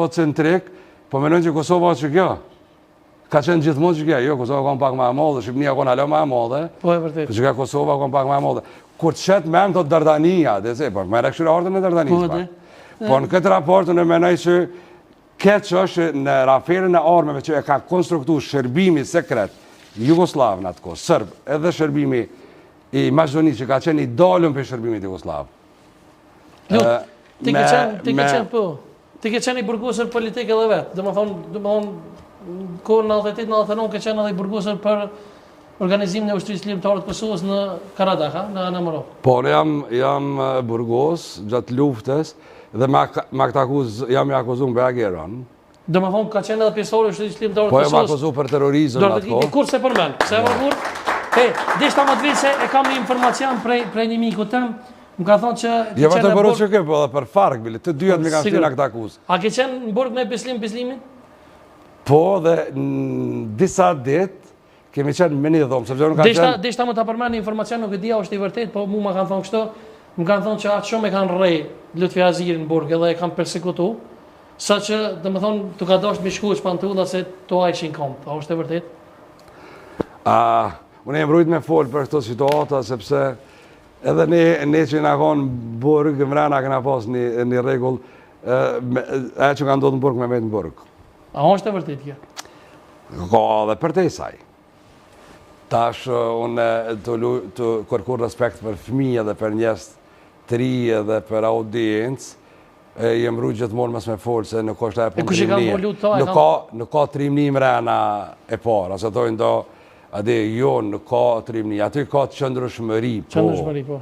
Kosovocentrik, po menojnë që Kosova është qekjo. Ka qenë gjithmonë qekjo, jo, Kosova ka pak ma e madhe, Shqipnia ka hala ma e madhe. Po e vërtet. Po qeka Kosova ka pak ma e madhe. Kur të shet men, thot Dardania, dhe se, po, merre këshyre hartën e Dardanisë. Po, dhe. Po në këtë raport, unë menoj që keq është në aferën e armëve që e ka konstruktu shërbimi sekret Jugosllav në atë kohë, Sërb, edhe shërbimi i Maqedonisë që ka qenë i dalun prej shërbimit Jugosllav. Lut, ti ke qenë, ti ke qenë, po, ti ke qenë i burgosur politik edhe vetë, domethonë, domethonë, kohën 98, 99, ke qenë edhe i burgosur për organizimin e ushtrisë çlirimtare të Kosovës në Karadak, në Anamoravë. Po, unë jam, jam burgos gjatë luftës dhe me, me aktakuz, jam i akuzuar me Ageron. Domethonë, ka qenë edhe pjesëtar i ushtrisë çlirimtare të Po, jam Kosovës. akuzu për terrorizëm në atë kohë. Kurrë s'e përmend, pse e vërgur? E, deshta më të vjen se e kam një informacion prej, prej një miku tem, më ka thonë që... Jo vetëm për UÇK, po edhe për FARK, bile, të dyjat mi kanë shtinë aktakuzë. A ke qenë në burg me Bislim Bislimin? Po, dhe në disa ditë, kemi qenë me një dhomë, sepse unë kam qenë... Deshta më ta përmend një informacion, nuk e di a është i vërtet, po mu ma kanë thonë kështu, më kanë thonë që atë shumë e kanë rreh Lutfi Hazirin në burg edhe e kanë persekutu, sa që, domethonë, t'u ka dasht me shkuq pantullat se t'u hajshin komt, a është e vërtet? A, unë jam rujt me folë për këto situata, sepse edhe ne, ne që jena konë burg, mrena kena pas një, një rregull, e që ka ndodhë në burg me metë në burg. A është e vërtet kjo? Ka edhe përtej saj. Tash unë të, të kërku respekt për fëmijë edhe për njerëz të ri edhe për audiencë, e jem rujt gjithmonë mos me folë se nuk është e punë trimni. Nuk ka, nuk ka trimni mrena e para, se thojnë do, a di, jo, nuk ka trimni, aty ka qëndrueshmëri, po. Qëndrueshmëri, po.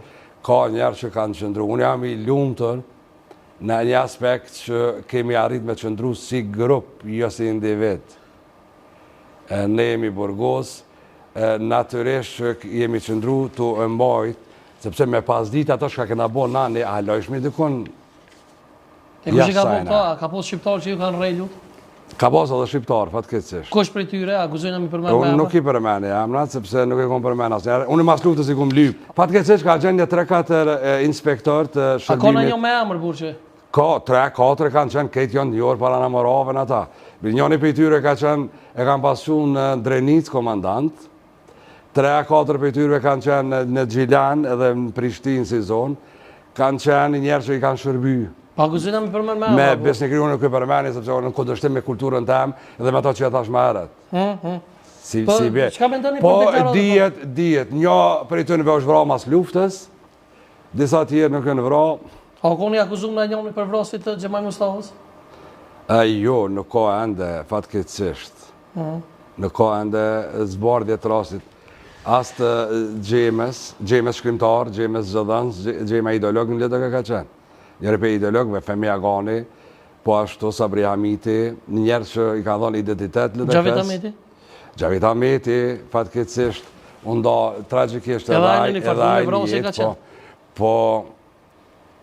Ka njerëz që kanë qëndru. Unë jam i lumtur në një aspekt që kemi arrit me qëndru si grup, jo si individ. Ne jemi burgos, natyrisht që jemi qëndru tu e mbajt, sepse me pas dit ato çka kena bo na, ne hala ishmi dikun E kush i ka bo këta? Ka pas shqiptarë që ju kanë rreh Lut? Ka pas edhe shqiptarë, fatkeqësisht. Kush prej tyre, a guxojna mi përmend me emër? Unë nuk i përmeni emrat, sepse nuk e kom përmend asnjëherë. Unë mas luftës i kom lyp. Fatkeqësisht ka qenë një 3-4 inspektor të shërbimit. A ka ndonjë me emër, burrë që? Ka, 3-4 kanë qenë, krejt janë njohur për Anamoravën ata. Njëni prej tyre ka qenë, e kanë pas çu në Drenicë komandant, 3 a 4 prej tyre kanë qenë në Gjilan edhe në Prishtinë si zonë, kanë qenë njerëz që i kanë shërby. Pa guxojna me përmend me Me besnikëri unë nuk e përmeni, sepse unë në kundërshtim me kulturën tem dhe me ato që e thash më herët. Hmm, hmm. Si, po, si bje. Çka mendoni po, për deklaratën? Po, dihet, dihet. Një prej tyre është vra mas luftës, disa tjerë nuk janë vra. A u konë i akuzum ndonjoni për vrasje të Xhemajl Mustafës? E, jo, nuk ka ende, fatkeqësisht. Mhm. Nuk ka ende zbardhje të rastit as të Xhemës, Xhemës shkrimtar, Xhemës zëdhënës, Xhema ideolog në LDK ka qenë. Njëri prej ideologëve, Femi Agani, po ashtu Sabri Hamiti, njerëz që i kanë dhënë identitet LDK-s. Xhavit Ahmeti? Xhavit Ahmeti, fatkeqësisht, u nda tragjikisht edhe ai, edhe ai një jetë, po, po,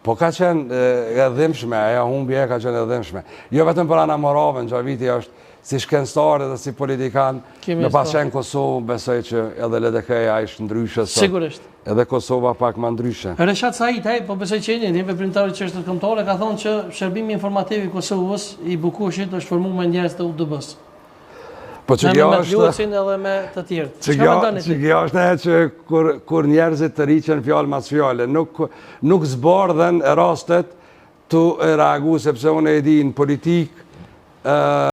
Po ka qenë e dhimbshme, ajo humbje ka qenë e dhimbshme. Jo vetëm për Anamoravën, Xhaviti është si shkencëtar edhe si politikan, me pas qenë Kosovë, besoj që edhe LDK-ja është ndryshe sot. Sigurisht. Edhe Kosova pak ma ndryshe. Reshat Saitaj, po besoj që jeni, një veprimtar i çështjes kombëtare, ka thonë që shërbimi informativ i Kosovës, i Bukushit, është formu me njerëz të UDB-së. Po që kjo është... Me Lucin edhe me të tjerë. Që kjo, që kjo është e që kur, kur njerëzit të rriqen fjalë mas fjale, nuk, nuk zbardhen rastet tu e reagu, sepse unë e di në politikë,